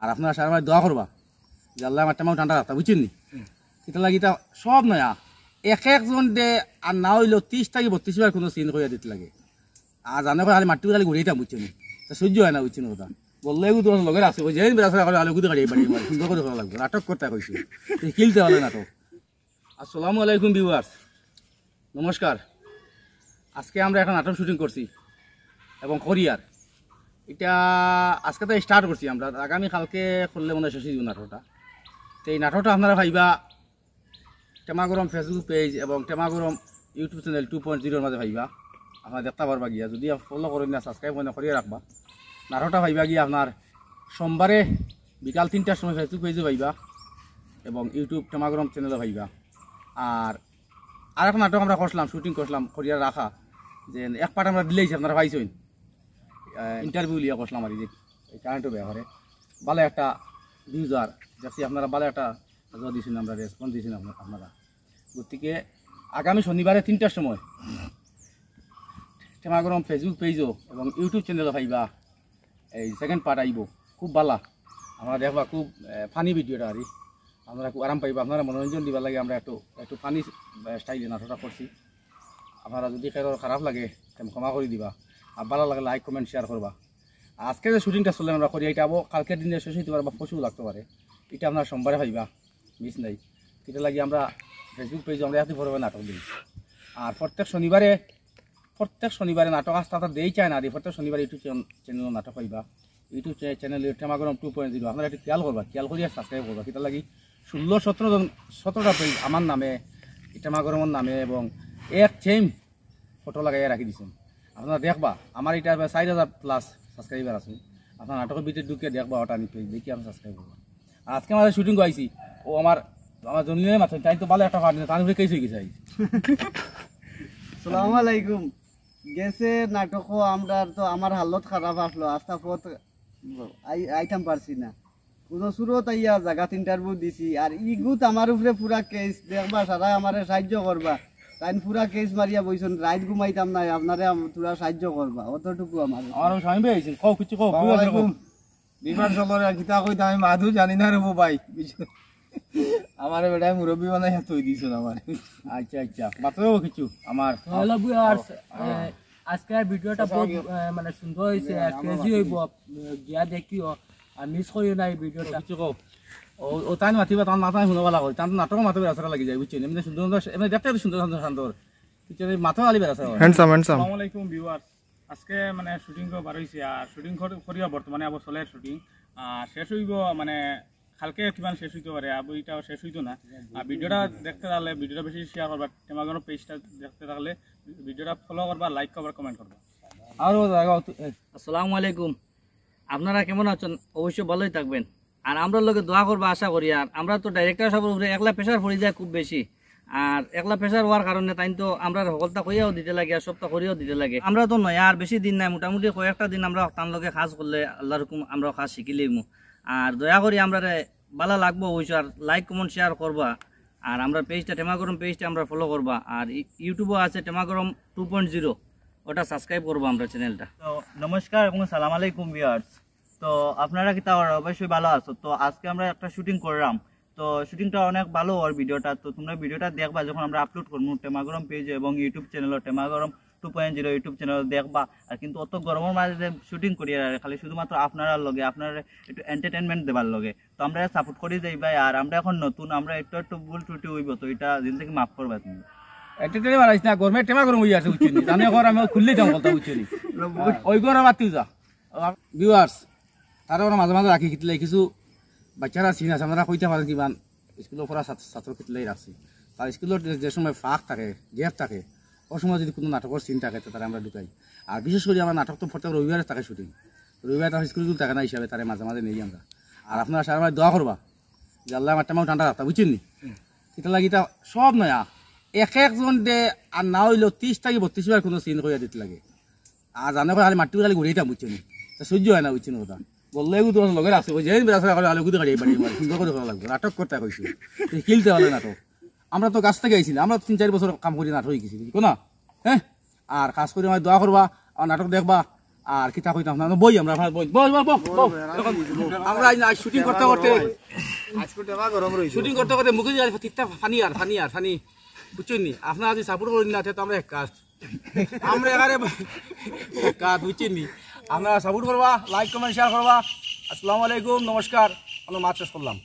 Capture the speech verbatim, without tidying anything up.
আর আপনারা সারা দোয়া করবা যে আল্লাহ আমার টেমাও ঠান্ডা রাখতা, বুঝছইন নি? কিতা লাগি তা সব নয়া, এক একজন দে আর না অইলেও ত্রিশ থাকি বত্রিশ বার কুনু সিন কইয়া দিতে লাগে। আর জানে কয় খালি মাটি খালি ঘুরাইতাম, বুঝছইন নি? তা সহ্য অয় না, বুঝছইন নি কথা? বললে এগু তোমার লগে রাখছে, ওই যেদিন বেড়া করে আলো গুদে গাড়ি বাড়ি মারি, সুন্দর করে করা লাগবে, নাটক করতে কইছি, তুই কিলতে পারলে নাটক। আসসালামু আলাইকুম ভিউয়ার্স, নমস্কার। আজকে আমরা একটা নাটক শুটিং করছি এবং করিয়ার, এটা আজকে তো স্টার্ট করছি আমরা, আগামী কালকে করলে মনে হয় শেষ অইযিবো নাটকটা। তো এই নাটকটা আপনারা পাইবা টেমাগরম ফেসবুক পেজ এবং টেমাগরম ইউটিউব চ্যানেল টু পয়েন্ট জিরোর মাঝে পাইবা, আপনারা দেখতে পারবা গিয়া। যদি ফলো করেন না, সাবস্ক্রাইব করেন না, করিয়া রাখবা। নাটকটা পাইবা গিয়া আপনার সোমবারে বিকাল তিনটার সময় ফেসবুক পেজে পাইবা এবং ইউটিউব টেমাগরম চ্যানেলে পাইবা। আর আর একটা নাটক আমরা করছিলাম, শুটিং করছিলাম, করিয়া রাখা, যে এক পার্ট আমরা দিলাইছি, আপনারা পাইছইন, ইন্টারভিউ লিয়া করছিলাম আর কি, এই কারেন্টের ব্যাপারে। ভালো একটা ভিউজ আর দেখছি, আপনারা ভালো একটা জোর দিয়েছেন, আমরা রেসপন্স দিয়েছেন আপনারা। গতিকে আগামী শনিবারে তিনটার সময় টেমাগরম ফেসবুক পেজও এবং ইউটিউব চ্যানেলও পাইবা, এই সেকেন্ড পার্ট আইবো, খুব ভালা। আপনারা দেখবা, খুব ফানি ভিডিওটা আর কি। আপনারা খুব আরাম পাইবা, আপনারা মনোরঞ্জন দিবার লাগে আমরা একটু একটু ফানি স্টাইলে নাটকটা করছি। আপনারা যদি কেউ খারাপ লাগে, তেমন ক্ষমা করে দিবা, আর ভালো লাগে লাইক কমেন্ট শেয়ার করবা। আজকে যে শুটিংটা চলে আমরা করি, এটা আবার কালকের দিনে শেষ হইতে পারে বা পরশু লাগতে পারে, এটা আপনারা সোমবারে পাইবা, মিস নাই। এটা লাগি আমরা ফেসবুক পেজে আমরা এত বড় নাটক দিই। আর প্রত্যেক শনিবারে প্রত্যেক শনিবারে নাটক আস্তে আস্তে দেই চায় না, আর প্রত্যেক শনিবারে ইউটিউব চ্যানেল নাটক হইবা। ইউটিউব চ্যানেল টেমাগরম টু পয়েন্ট জিরো, আপনারা একটু খেয়াল করবা, খেয়াল করিয়া সাবস্ক্রাইব করবা। কিতা লাগি ষোলো সতেরো জন, সতেরোটা পেজ আমার নামে, টেমাগরমর নামে এবং এক সেম ফটো লাগাইয়া রাখি দিছেন। আপনারা দেখবা, আমার এটা প্রায় চার হাজার প্লাস সাবস্ক্রাইবার আছে। আপনারা নাটকের ভিতরে ঢুকে দেখবা, ওটা আমি পেজ দেখি আমি সাবস্ক্রাইব করবো। আর আজকে আমাদের শুটিং আইছি, ও আমার আমার জমিনের মাথায়, তাই তো ভালো একটা পার্ট নিয়ে তার উপরে কেস হয়ে গেছে। সালাম আলাইকুম। গেছে নাটকও আমরা তো, আমার হালত খারাপ আসলো, আস্তা পথ আই-, আইতাম পারছি না। পুরো সুরত আইয়া জাগাত ইন্টারভিউ দিছি, আর ইগুত আমার উপরে পুরা কেস। দেখবা, সারা আমারে সাহায্য করবা। তাইন পুরা কেস মারিয়া বইছন, রাইত ঘুমাইতাম না, আপনারে আম-, পুরা সাহায্য করবা, অতটুকু আমার। আমার ওই স্বামী ভাই আইছেন, কও কিছু কও, আসসালামু আলাইকুম। বিমান চলরে কিতা কইতাম, আমি মাদু জানি না রে ভাই। আমারে বেটায় মুরব্বি বানাইয়া থই দিছন আমারে। আচ্ছা, আচ্ছা, মাত্র কিছু আমার। তো হ্যালো ভিউয়ার্স, হ্যাঁ। এ, আজকের ভিডিওটা আচ্ছা, বহুত, আমি এ, মানে সুন্দর হইছে, হ্যাঁ, আর আমার ক্রেজি মাথা হইব। এ, গিয়া দেখিও, আর মিস করিও না এই ভিডিওটা। কিছু কও। ও, ও তাই মাতিবা, তার মাথায় হুনো বালা করি, তার নাটক মাথা বেড়া লাগি যায়, বুঝছেন? এমনি সুন্দর সুন্দর, এমনি দেখতে এত সুন্দর সুন্দর শান্ত। কিছু এই মাথা আলি বেড়া হ্যান্ডসাম, হ্যান্ডসাম। আসসালামু আলাইকুম ভিউয়ার্স। আজকে মানে শুটিং বার হইছে, আর শুটিং কর-, করিয়া বর্তমানে আবার চলের শুটিং। আর শেষ হইব মানে কালকে কিমান শেষ হইতে পারে, আবার এটাও শেষ হইতো না। আর ভিডিওটা দেখতে থাকলে ভিডিওটা বেশি শেয়ার করবা, টেমাগরম পেজটা দেখতে থাকলে ভিডিওটা ফলো করবা, লাইক করবা, কমেন্ট করবা। আর ও জায়গা অত-, এ। আসসালামু আলাইকুম। আপনারা কেমন আছেন? অবশ্যই ভালোই থাকবেন। আর আমরার লগে দোয়া করবা আশা করি। আর আমরা তো ডাইরেক্টর সাহেবের উপরে একলা প্রেশার পড়ি যায় খুব বেশি। আর একলা প্রেশার হওয়ার কারণে তাইন তো আমরা হকলতা কইয়াও দিতে লাগে, আর সবটা করিয়াও দিতে লাগে। আমরা তো নয়, আর বেশি দিন নাই, মোটামুটি কয়েকটা দিন আমরা তান লগে কাজ করলে আল্লাহর হুকুম আমরা কাজ শিখি লইমু। আর দয়া করি আমরারে ভালা লাগবো অবশ্য, আর লাইক কমেন্ট শেয়ার করবা। আর আমরার পেজটা, টেমাগরম পেজটা আমরা ফলো করবা। আর ই-, ইউটিউবও আছে টেমাগরম টু পয়েন্ট জিরো, ওটা সাবস্ক্রাইব করবা আমরা চ্যানেলটা। তো নমস্কার এবং সালাম আলাইকুম ভিউয়ার্স। তো আপনারা কিতা অবশ্যই ভালো আছো। তো আজকে আমরা একটা শুটিং করলাম, তো শুটিংটা অনেক ভালো ওর ভিডিওটা। তো তোমরা ভিডিওটা দেখবা যখন আমরা আপলোড করবো টেমাগরম পেজ এবং ইউটিউব চ্যানেল টেমাগরম two point zero YouTube channel দেখবা। আর কিন্তু অত গরমের মাঝে যে শুটিং করি আর খালি শুধুমাত্র আপনারার লগে আপনারা একটু এন্টারটেইনমেন্ট দেবার লগে, তো আমরা সাপোর্ট করি যাই ভাই। আর আমরা এখন নতুন, আমরা একটু একটু ভুল ত্রুটি হইব, তো এটা দিন থেকে মাফ করবা তুমি। এন্টারটেইনমেন্ট বানাইছ না, গরমে টেমাগরম হইয়া আছে, বুঝছো নি? জানে এখন আমি খুললেই দাম কথা, বুঝছো নি? ওই গরম আর তুই যা। ভিউয়ার্স, তারা ওরা মাঝে মাঝে রাখি কিতলাই কিছু বাচ্চারা চিন আছে, আপনারা কইতে পারেন কিমান স্কুলে পড়া ছাত্র, ছাত্র কিতলাই রাখছি। তার স্কুলের যে, যে সময় ফাঁক থাকে, গ্যাপ থাকে, ওই সময় যদি কোনো নাটকের সিন থাকে, তো তারা আমরা ঢুকাই। আর বিশেষ করে আমার নাটক তো প্রত্যেক রবিবারে থাকে শুটিং, রবিবারে তার স্কুল থাকে না হিসাবে তারা মাঝে মাঝে নেই আমরা। আর আপনারা সারা দোয়া করবা যে আল্লাহ আমার টেমাও ঠান্ডা রাখতা, বুঝছেন নি? কিতা লাগি তা সব নয়া, এক একজন দে আর না হইলেও ত্রিশ থাকি বত্রিশ বার কোনো সিন কইয়া দিতে লাগে। আর জানে কয় খালি মাটি খালি ঘুরাইতাম, বুঝছো নি? তা সহ্য হয় না, বুঝছো নি কথা? বললে এগু তোমার লগে রাখছে, ওই যেদিন বেড়া করে আলো গুদে গাড়ি বাড়ি মারি, সুন্দর করে করা লাগবে, নাটক করতে কইছি, তুই কিলতে পারলে নাটক। আমরা তো গাছ থেকে আইছি না, আমরা তো তিন চার বছর কাম করি নাটক হয়ে গেছি, বুঝছো না? হ্যাঁ, আর কাজ করি আমার দোয়া করবা, আমার নাটক দেখবা, আর কিতা কইতাম না, বই আমরা, আমরা বই, বই, বই, বই, বই। এখন আমরা আজ, আজ শুটিং করতে করতে, আজকে টেমা গরম রয়েছে। শুটিং করতে করতে মুখে দিয়ে তিতা পানি আর পানি আর পানি, বুঝছেন নি? আপনারা যদি সাপোর্ট করেন না, তে তো আমরা এক কাজ, আমরা এখানে এক কাজ, বুঝছেন নি? আপনারা সাপোর্ট করবা, লাইক কমেন্ট শেয়ার করবা। আসসালামু আলাইকুম, নমস্কার। আমরা মাছ চাষ করলাম।